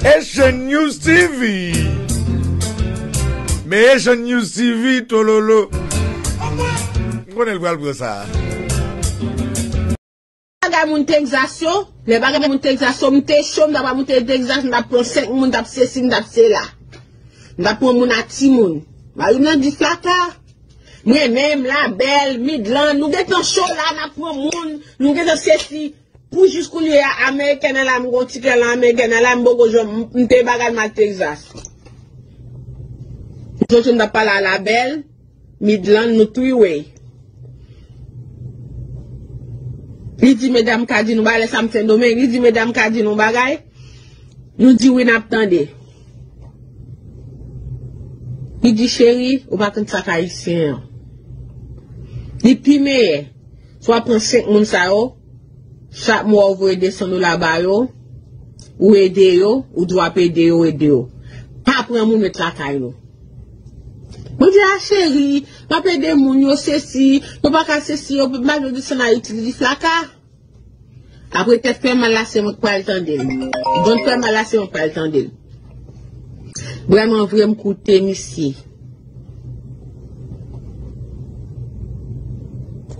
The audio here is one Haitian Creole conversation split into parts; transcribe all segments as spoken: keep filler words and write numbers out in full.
Haitian News T V. Men Haitian News T V, tololo. M konnen l pral pran sa. Bagay moun Texas yo, lè bagay moun Texas yo, m te cho, m t ap monte Texas, m t ap pran senk moun, m t ap sesi, m t ap sela. M t ap pran moun ak timoun. Mari m nan di flaka. Mwen menm, Labèl, Midland, nou gentan cho la, n ap pran moun, nou gentan sesi. Pou jis kounye a, American Airlines, m gon tikè lan American Airlines, m poko janm, m te bagay m al Texas. Jodi m t ap pale a Labèl, Midland, nou three way. Li di medam ka di nou bagay, lè sa m Sendomeng, li di medam ka di nou bagay. Nou di wi, n ap tande. Li di, cheri, ou pa konn sa k ayisyen an. Li pi meyè. Si w ap pran senk moun sa yo, chak mwa ou voye de san dola ba yo, ou ede yo, ou di w ap ede yo, ede yo. Pa pran moun met lakay nou. Mwen di, a cheri, m ap ede moun yo, sesi, yo pa ka sesi, yo pa yo desann Ayiti, li di flaka. Apre tèt fè mal la, se mwen k pral tande l. Vant fè mal la, se mwen k pral tande l. Vrèman vre, m koute misye.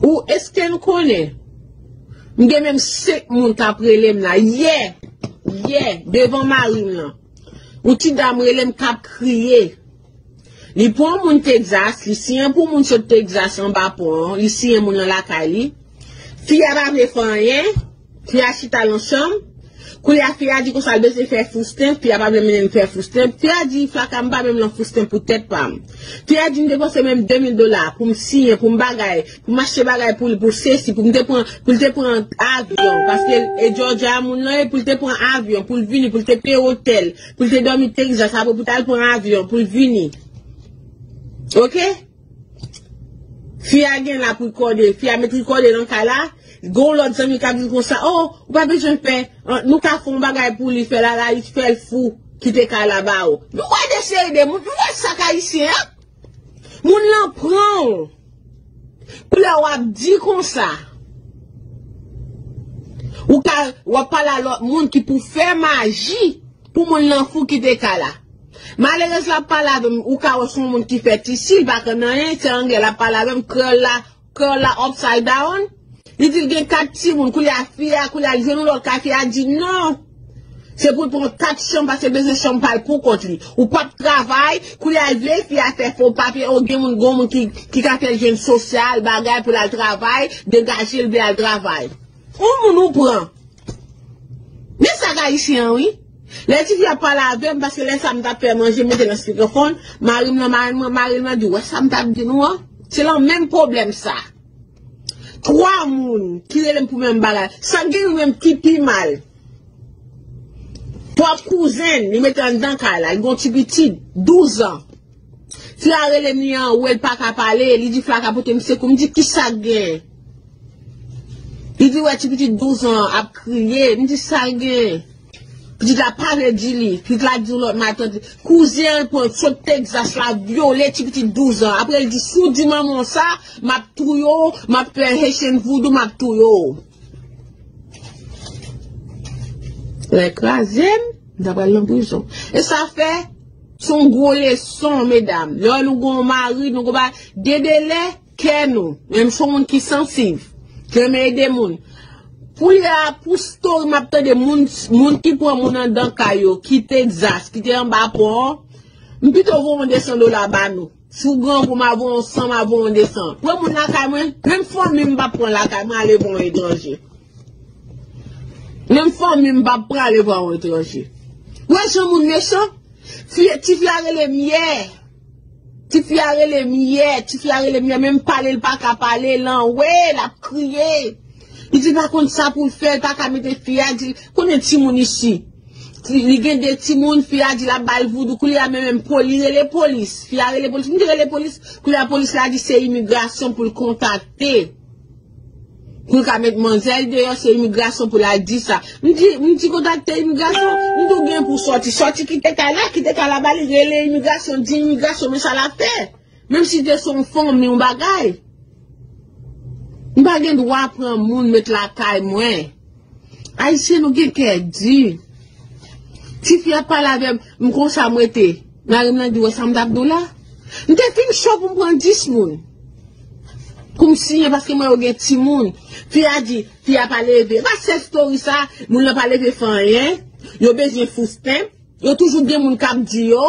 Ou èske n konnen? M gen menm senk moun k ap rele m la. Yè, yè, devan mari m lan. Yon ti dam rele m k ap kriye. Li pran moun Texas, li siyen pou moun sot Texas anba pon an, li siyen moun nan lakay li. Fi a pa vle fè anyen, fi a chita nan chanm. Kounye a fi a di konsa l bezwen fè food stamp, fi a pa vle mennen l fè food stamp. Fi a di, flaka, m pa menm nan food stamp pou tèt pa m. Fi a di m depanse menm de mil dola pou m siyen, pou m bagay, pou m achte bagay pou li, pou sesi, pou m te pran, pou l te pran avyon, paske e Georgia moun nan ye, pou l te pran avyon, pou l vini, pou l te peye otèl, pou l te dòmi Texas, apre pou l t al pran avyon, pou l vini. Oke? Fi a gen l ap rekòde, fi a met rekòde nan kay la, gon lòt zanmi k ap di l konsa, o, ou pa bezwen pè, an, nou ka fè yon bagay pou li, fè l al Ayiti, fè l fou, kite kay la ba ou. Nou wè de seri de moun, nou wè sa k ayisyen an? Moun lan pran w. Pou lè w ap di konsa, ou ka, w ap pale a lòt moun ki pou fè maji pou moun lan fou kite kay la. Malerèz la ap pale avè m, ou ka wè se yon moun ki fèt isi, li pa konn anyen, se anglè l ap pale avè m, kreyòl la, kreyòl la upside down. Li di l gen kat timoun, koulye a fi a, koulye a li jwenn yon lòt kay, fi a di non. Se pou l pran kat chanm, paske l bezwen chanm pa l pou kont li. Ou p ap travay, koulye a l vle fi a fè fo papye, o gen moun, gen moun ki, ki ka fè l jwenn sosyal, bagay pou l al travay, degaje l vle al travay. Yon moun ou pran. Men sa k ayisyen an, wi. Lè tifi ap pale avè m, paske lè sa m t ap fè manje, m mete nan spikafòn, mari m nan, mari m nan, mari m nan di, wè sa m t ap di nou an? Se lan menm pwoblèm sa. Twa moun ki rele m pou menm bagay. Sa k gen yon menm ki pi mal. Pwòp kouzen, li mete anndan kay la, li gon ti pitit, douz an. Fi a rele m, li anwe, l pa ka pale, li di flaka pote m sekou. M di, kisa k gen? Li di, wè, ti pitit douz an ap kriye. M di, sa k gen? Pitit la pa vle di li. Pitit la di yon lòt matant. Kouzen an pran sot Texas la, vyole ti pitit douz an. Apre l di, si w di manman w sa, m ap touye w, m ap fè Haitian voodoo, m ap touye w. Lè kraze m, m ta pral nan prizon. E sa fè, se yon gwo leson, medam. Lè nou gon mari, nou gon bagay, gen de lè, kè nou, menm se yon moun ki sansiv, ki renmen ede moun. Pou lè a, pou story m ap tande moun, moun ki pran moun anndan kay yo, ki Texas, ki te anba pon an, m pito voye yon de san dola ba nou. Si w grangou, m a voye yon san, m a voye yon de san. Pran moun lakay mwen, menm fanmi m p ap pran lakay mwen, ale voye yon etranje. Menm fanmi m p ap pran, ale voye yon etranje. Wè jan moun mechan? Fi, tifi a rele m yè. Tifi a rele m yè, tifi a rele m yè, menm pale l pa ka pale, l anwe, l ap kriye. Li di l pa konn sa pou l fè, l pa ka mete fi a, di, konnen timoun isi. Li gen de timoun, fi a di l ap ba l voudou, koulye a menm, menm poli, li rele polis. Fi a rele polis, m di rele polis, koulye a polis la di se imigrasyon pou l kontakte. Pou l ka met manzè l deyò, se imigrasyon pou l al di sa. M di, m di kontakte imigrasyon, m di w gen pou sòti. Sòti kite kay la, kite kay la ba li, rele imigrasyon, di imigrasyon men sa l ap fè. Menm si te se yon fanmi, yon bagay. M pa gen dwa pran moun met lakay mwen. Ayisyen nou gen kè di. Tifi a pale avè m, m konsa m rete. Mari m nan di, "Wè sa m t ap di w la?" M te fin cho pou m pran dis moun pou m siyen, paske mwen yo gen timoun. Fi a di, fi a pa leve. Pa sèl story sa, moun nan pa leve fè anyen. Yo bezwen food stamp. Yo toujou gen moun k ap di yo.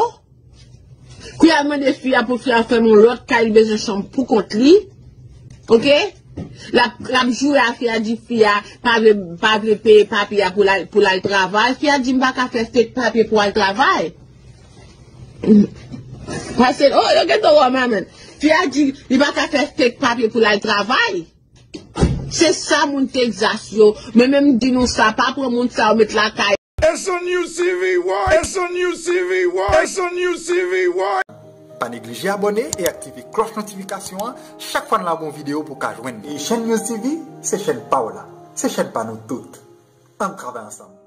Kou y al mande fi a pou fi a fè yon lòt kay, li bezwen chanm pou kont li. Oke? L ap, l ap joure a fi a, di fi a pa vle, pa vle peye papi a pou l al, pou l al travay. Fi a di, "M pa ka fè fake papye pou al travay." Pase, oh, yo gen dwa wè manman. Fi a di, li pa ka fè fake papye pou l al travay. Se sa moun Texas yo. Men menm di nou sa, pa pran moun sa yo met lakay. It's on U C V Y. It's on U C V Y. It's on U C V Y. Pa neglije abòne e aktive klòch notifikasyon an chak fwa n lage yon videyo pou w ka jwenn li. E chèn U C V, se chèn pa w la. Se chèn pa nou tout. Ann travay ansanm.